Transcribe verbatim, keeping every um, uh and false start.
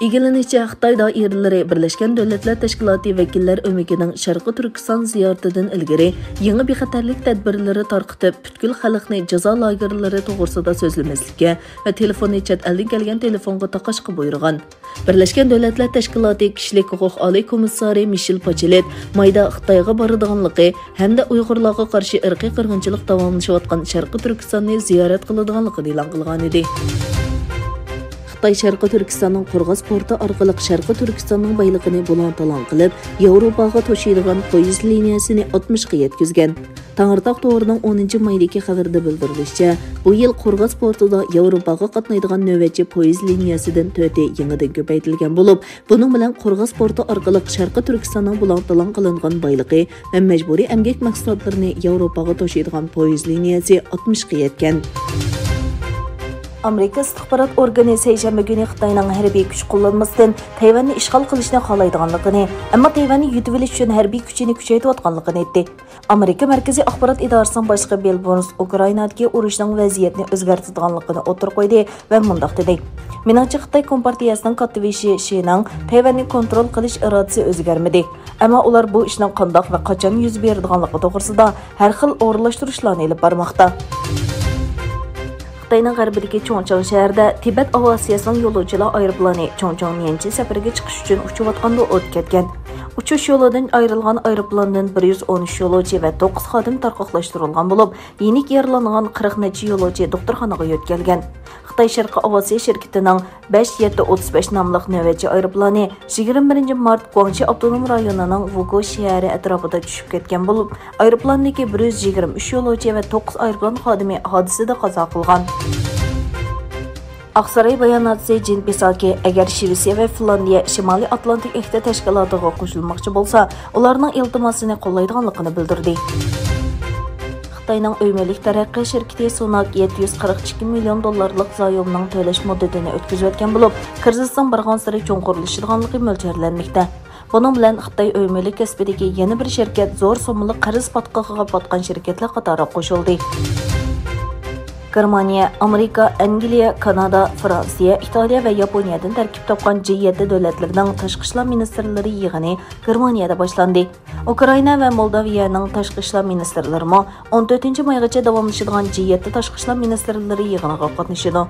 ئىگىلىنىشىچە، خىتاي دائىرىلىرى بىرلەشكەن دۆلەتلەر تەشكىلاتى ۋەكىللەر ئۆمىكىنىڭ شەرقىي تۈركىستان زىيارىتىدىن ئىلگىرى يېڭى بىخەتەرلىك تەدبىرلىرى تارقىتىپ، پۈتكۈل خەلقنى جازا لاگېرلىرى توغرىسىدا سۆزلىمەسلىككە ۋە تېلېفوننى چەت ئەلدىن كەلگەن تېلېفونغا تاقاشقا بۇيرۇغان. بىرلەشكەن دۆلەتلەر تەشكىلاتى كىشىلىك ھوقۇق ئالىي كومىسسارى مىشېل باچېلېت مايدا خىتايغا بارىدىغانلىقى ھەمدە ئۇيغۇرلارغا قارشى ئىرقىي قىرغىنچىلىق داۋاملىشىۋاتقان شەرقىي تۈركىستاننى زىيارەت قىلىدىغانلىقىنى ئېلان قىلغانىدى. خىتاي شەرقىي تۈركىستاننىڭ قورغاس پورتى ئارقىلىق شەرقىي تۈركىستاننىڭ بايلىقىنى بۇلاڭ-تالاڭ قىلىپ، ياۋروپاغا توشۇيدىغان پويىز لىنىيەسىنى ئاتمىشقا يەتكۈزگەن. تاڭرىتاغ تورىنىڭ ئونىنچى مايدىكى خەۋىرىدە بىلدۈرۈلۈشىچە، بۇ يىل قورغاس پورتىدا ياۋروپاغا قاتنايدىغان نۆۋەتچى پويىز لىنىيەسىدىن تۆتى يېڭىدىن كۆپەيتىلگەن بولۇپ، بۇنىڭ بىلەن قورغاس پورتى ئارقىلىق شەرقىي تۈركىستاننىڭ بۇلاڭ-تالاڭ قىلىنغان بايلىقى ۋە مەجبۇرىي ئەمگەك مەھسۇلاتلىرىنى ياۋروپاغا توشۇيدىغان پويىز لىنىيەسى ئاتمىشقا يەتكەن. ئامېرىكا ئىستىخبارات ئورگىنى سەيشەنبە كۈنى خىتاينىڭ ھەربىي كۈچ قوللانمىسىدىن تەيۋەننى ئىشغال قىلىشنى خالايدىغانلىقىنى، ئەمما تەيۋەننى يۇتۇۋېلىش ئۈچۈن ھەربىي كۈچىنى كۈچەيتىۋاتقانلىقىنى ئېيتتى. ئامېرىكا مەركىزىي ئاخبارات ئىدارىسىنىڭ باشلىقى بىل بۇرنس ئۇكرائىنادىكى ئۇرۇشنىڭ ۋەزىيەتنى ئۆزگەرتىدىغانلىقىنى ئوتتۇرىغا قويدى ۋە مۇنداق دېدى: مېنىڭچە، خىتاي كومپارتىيەسىنىڭ كاتتىبېشى شىنىڭ تەيۋەننى كونترول قىلىش ئىرادىسى ئۆزگەرمىدى. ئەمما ئۇلار بۇ ئىشنىڭ قانداق ۋە قاچان يۈز بېرىدىغانلىقى توغرىسىدا ھەر خىل ئورۇنلاشتۇرۇشلارنى ئېلىپ بارماقتا. خىتاينىڭ غەربىدىكى چۇڭچاڭ شەھىرىدە تىبەت ئاۋىئاتسىيەسىنىڭ يولۇچىلار ئايروپىلانى چۇڭچاڭ نيەنچى سەپىرىگە چىقىش ئۈچۈن ئۇچۇۋاتقاندا ئوت كەتكەن. ئۇچۇش يولىدىن ئايرىلغان ئايروپىلاندىن بىر يۈز ئون ئۈچ يولۇچى ۋە توققۇز خادىم تارقاقلاشتۇرۇلغان بولۇپ، يېنىك يارىلانغان قىرىق نەچچە يولۇچى دوختۇرخانىغا يۆتكەلگەن. خىتاي شەرقىي ئاۋىئاتسىيە شىركىتىنىڭ بەش يەتتە ئوتتۇز بەش ناملىق نۆۋەتچى ئايروپىلانى يىگىرمە بىرىنچى مارت گۇاڭشى ئاپتونوم رايونىنىڭ ۋۇگو شەھىرى ئەتراپىدا چۈشۈپ كەتكەن بولۇپ، ئايروپىلاندىكى بىر يۈز يىگىرمە ئۈچ يولۇچى ۋە توققۇز ئايروپىلان خادىمى ھادىسىدە قازا قىلغان. ئاقساراي باياناتچىسى جىن پىساكى، ئەگەر شىۋېتسىيە ۋە فىنلاندىيە شىمالىي ئاتلانتىك ئەھدى تەشكىلاتىغا قوشۇلماقچى بولسا، ئۇلارنىڭ ئىلتىماسىنى قوللايدىغانلىقىنى بىلدۈردى. خىتاينىڭ ئۆي مۈلۈك تەرەققىي شىركىتى سۇناك يەتتە يۈز قىرىق ئىككى مىليون دوللارلىق زايومنىڭ تۆلەش مۇددىتىنى ئۆتكۈزۈۋەتكەن بولۇپ، كىرىزىسنىڭ بارغانسېرى چوڭقۇرلىشىدىغانلىقى مۆلچەرلەنمەكتە. بۇنىڭ بىلەن خىتاي ئۆي مۈلۈك كەسپىدىكى يەنە بىر شىركەت زور سوممىلىق قەرز پاتقىقىغا پاتقان شىركەتلەر قاتارىغا قوشۇلدى. گېرمانىيە، ئامېرىكا، ئەنگلىيە، كانادا، فرانسىيە، ئىتالىيە ۋە ياپونىيەدىن تەركىب تاپقان جى يەتتە دۆلەتلىرىنىڭ تاشقى ئىشلار مىنىستىرلىرى يىغىنى گېرمانىيەدە باشلاندى. ئۇكرائىنا ۋە مولداۋىيەنىڭ تاشقى ئىشلار مىنىستىرلىرىمۇ ئون تۆتىنچى مايغىچە داۋاملىشىدىغان جى يەتتە تاشقى ئىشلار مىنىستىرلىرى يىغىنىغا قاتنىشىدۇ.